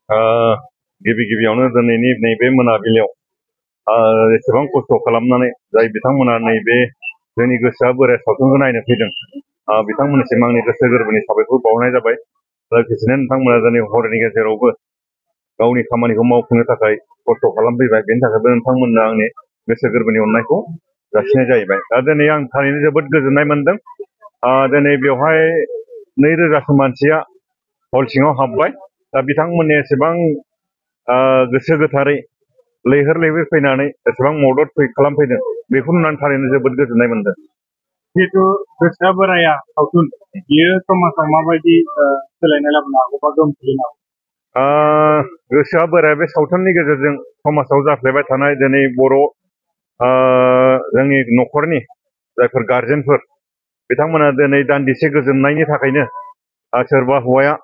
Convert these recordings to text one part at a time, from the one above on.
गिबि गिबियावनो दिनैनि नैबे मोनाबिलियाव एसेबां खस्थ' खालामनानै जाय बिथांमोना नैबे जोंनि गोसोआ बोराइ सावथुनखौ नायनो फैदों बिथांमोननिसिम आंनि गोसो गोरबोनि साबायखर बावहरनाय जाबाय। लोगोसेनो नोंथांमोना दिनै हरनि गेजेरावबो गावनि खामानिखौ मावफुंनो थाखाय खस्थ' खालामफैबाय, बेनि थाखायबो नोंथांमोननो आंनि गोसो गोरबोनि अननायखौ जासिनाय जाहैबाय। दा दिनै आं थारैनो जोबोद गोजोननाय मोनदों। दिनै बेवहाय 2000सो मानसिया हल सिङाव हाबबाय। दा बिथांमोननि एसेबां गोसो गोथारै लैहोर लैहोर फैनानै एसेबां मदद खालामफैदों, बेखौ नुनानै थारैनो जोबोद गोजोननाय मोनदों। जिहेतु गोसोआ बोराया सावथुन, बियो समाजाव माबायदि सोलायनाय लाबोनो हागौ बा गोहोम खोलैनो हागौ? गोसोआ बोराया बे सावथुननि गेजेरजों समाजाव जाफ्लेबाय थानाय दिनै बर' जोंनि न'खरनि जायफोर गारजेनफोर बिथांमोना दिनै दान्दिसे गोजोननायनि थाखायनो सोरबा हौवाया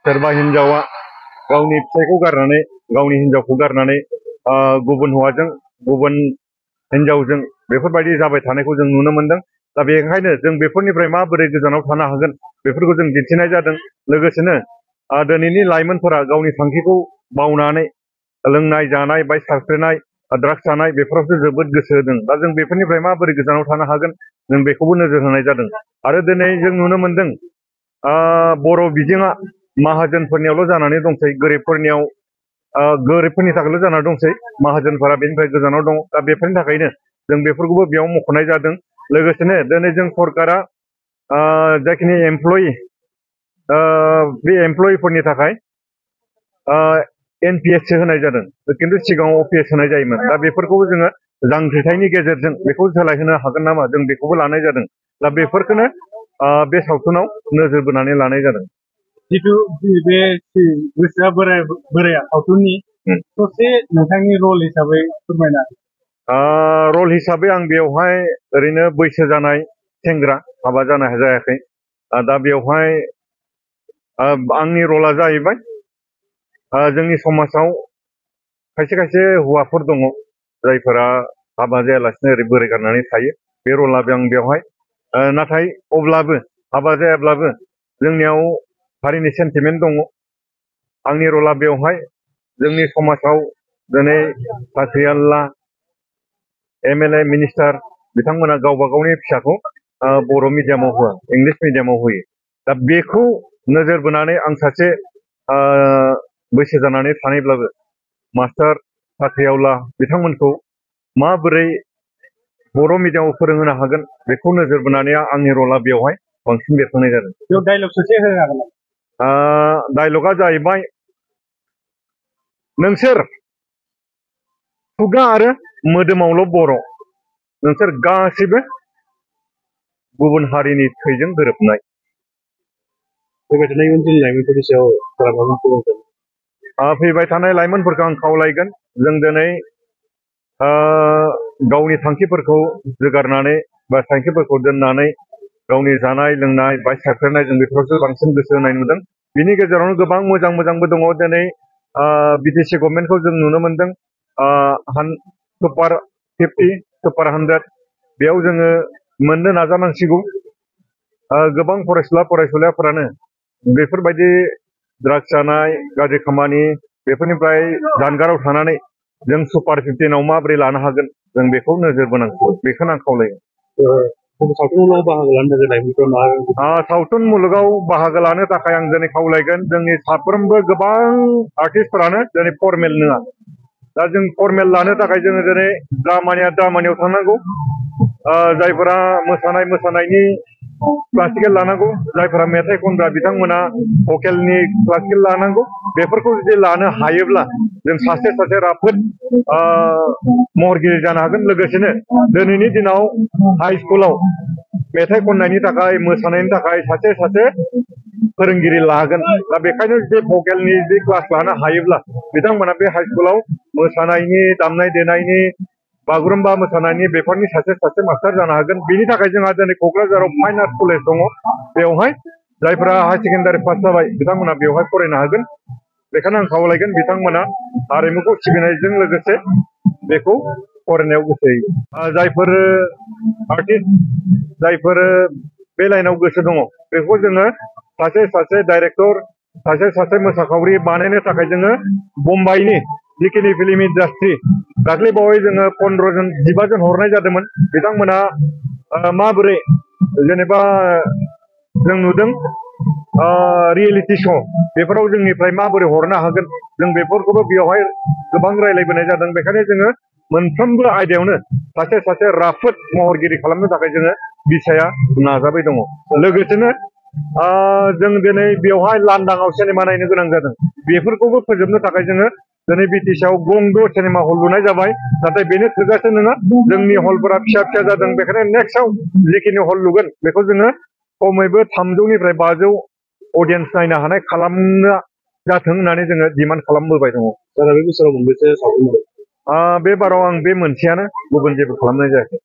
सोरबा हिनजावा गावनि फिसायखौ गारनानै गावनि हिनजावखौ गारनानै गुबुन हौवाजों गुबुन हिनजावजों बेफोरबायदि जाबाय थानायखौ जों नुनो मोनदों। दा बेनिखायनो जों बेफोरनिफ्राय माबोरै गोजानाव थानो हागोन बेफोरखौ जों दिन्थिनाय जादों। लोगोसेनो दिनैनि लाइमोनफोरा गावनि थांखिखौ बावनानै लोंनाय जानाय बाइक सानस्रिनाय ड्राग्स जानाय बेफोरावसो जोबोद गोसो होदों। दा जों बेफोरनिफ्राय माबोरै गोजानाव थानो हागोन जों बेखौबो नोजोर होनाय जादों। आरो दिनै जों नुनो मोनदों बर' बिजोङा माहाजोनफोरनियावल' जानानै दंसै, गोरिबफोरनियाव गोरिबफोरनि थाखायल' जानानै दंसै, माहाजोनफोरा बेनिफ्राय गोजानाव दङ। दा बेफोरनि थाखायनो जों बेफोरखौबो बेयाव मख'नाय जादों। लोगोसेनो दिनै जों सरकारा जाखिनि एमप्लयि बे एमप्लयिफोरनि थाखाय NPS होनाय जादों, खिन्थु सिगाङाव OPS होनाय जायोमोन। दा बेफोरखौबो जोङो जांख्रिथायनि गेजेरजों बेखौ सोलायहोनो हागोन नामा जों बेखौबो लानाय जादों। दा बेफोरखौनो बे सावथुनाव नोजोर बोनानै लानाय जादों। जिथु बे गोसोआ बोराया सावथुननि ससे नोंथांनि रल हिसाबै फोरमायना रल हिसाबै आं बेवहाय ओरैनो बैसो जानाय सेंग्रा, हाबा जानो जायाखै। दा बेवहाय आंनि रला जाहैबाय जोंनि समाजाव खायसे खायसे हौवाफोर दङ जायफोरा हाबा जायालासिनो ओरै बोराय गारनानै थायो। बे रला आं बेवहाय नाथाय अब्लाबो हाबा जायाब्लाबो जोंनियाव हारिनि सेन्टिमेन्ट दङ। आंनि रला बेवहाय जोंनि समाजाव दिनै साख्रिआवला MLA मिनिस्टार बिथांमोना गावबा गावनि फिसाखौ बर' मिडियामाव होआ, इंलिस मिडियामाव होयो। दा बेखौ नोजोर बोनानै आं सासे बैसो जानानै थानायब्लाबो मास्टार साख्रिआवला बिथांमोनखौ माबोरै बर' मिडियामाव फोरोंहोनो हागोन बेखौ नोजोर बोनानै आंनि रला बेवहाय बांसिन बेरखांनाय जादों। बेयाव डायलग ससे होनो हागोन नामा? डायलगा जाहैबाय, नोंसोर खुगा आरो मोदोमावल' बर', नोंसोर गासैबो गुबुन हारिनि थैजों गोरोबनाय। बेबायदिनो इयुन जोलैनि लाइमोनफोरनि सायाव फैबाय थानाय लाइमोनफोरखौ आं खावलायगोन, जों दिनै गावनि थांखिफोरखौ जोगारनानै बा थांखिफोरखौ दोननानै गावनि जानाय लोंनाय बाइक साखानाय जों बेफोरावसो बांसिन गोसो होनाय नुदों। बिनि गेजेरावनो गोबां मोजां मोजांबो दङ। दिनै BTC गभर्नमेन्टखौ जों नुनो मोनदों सुपार 50, सुपार 100 बेयाव जोङो मोननो नाजानांसिगौ। गोबां फरायसुला फरायसुलिफोरानो बेफोरबायदि ड्राग्स जानाय गाज्रि खामानि बेफोरनिफ्राय जानगाराव थानानै जों सुपार 15आव माबोरै लानो हागोन जों बेखौ नोजोर बोनांगौ, बेखौनो आं खावलायो। सावथुन मुलुगाव बाहागो लानो थाखाय आं दिनै खावलायगोन, जोंनि साफ्रोमबो गोबां आर्टिस्टफोरानो दिनै फर्मेल नङा। दा जों फर्मेल लानो थाखाय जोङो दिनै द्रामानियाव थांनांगौ। जायफोरा मोसानायनि क्लासिकेल लानांगौ, जायफोरा मेथाइ खनग्रा बिथांमोना भकेलनि क्लासिकेल लानांगौ। बेफोरखौ जुदि लानो हायोब्ला जों सासे राफोद महरगिरि जानो हागोन। लोगोसेनो दिनैनि दिनाव हाइ स्कुलाव मेथाइ खननायनि थाखाय मोसानायनि थाखाय सासे फोरोंगिरि लागोन। दा बेखायनो जुदि भकेलनि जुदि क्लास लानो हायोब्ला बिथांमोना बे हाइ स्कुलाव मोसानायनि, दामनाय देनायनि, बागुरुम्बा मोसानायनि बेफोरनि सासे मास्टार जानो हागोन। बेनि थाखाय जोंहा दिनै क'क्राझाराव फाइन आर्ट कलेज दङ। बेवहाय जायफोरा हायार सेकेन्डारि पास जाबाय बिथांमोना बेवहाय फरायनो हागोन। बेखायनो आं खावलायगोन बिथांमोना हारिमुखौ सिबिनायजों लोगोसे बेखौ फरायनायाव गोसो होयो। जायफोर आर्टिस्ट, जायफोर बे लाइनाव गोसो दङ, बेखौ जोङो सासे डाइरेक्टर सासे मोसाखावरि बानायनो थाखाय जोङो मुम्बाइनि जिखिनि फिल्म इन्डास्ट्रि दाख्लै बावै जोङो 15 जन 15 जन हरनाय जादोंमोन बिथांमोना माबोरै जेनेबा जों नुदों रियेलिटि श' बेफोराव जोंनिफ्राय माबोरै हरनो हागोन जों बेफोरखौबो बेवहाय गोबां रायलायबोनाय जादों बेखायनो जोङो मोनफ्रोमबो आयदायावनो सासे राफोद महरगिरि खालामनो थाखाय जोङो बिसाया नाजाबाय दङ लोगोसेनो जों दिनै बेवहाय लांदाङाव सिनेमा नायनो गोनां जादों बेफोरखौबो फोजोबनो थाखाय जोङो दिनै बिटिसिआव गंद' सिनेमा हल लुनाय जाबाय नाथाय बेनो थोजासे नङा जोंनि हलफोरा फिसा फिसा जादों बेखायनो नेक्स्टआव जिखिनि हल लुगोन बेखौ जोङो खमैबो 300निफ्राय 500 अडियेन्स नायनो हानाय खालामनो जाथों होननानै जोङो डिमान्ड खालामबोबाय दङ सारा बे बोसोराव मोनबेसे सावथुन बे बाराव आं बे मोनसेयानो गुबुन जेबो खालामनाय जायाखै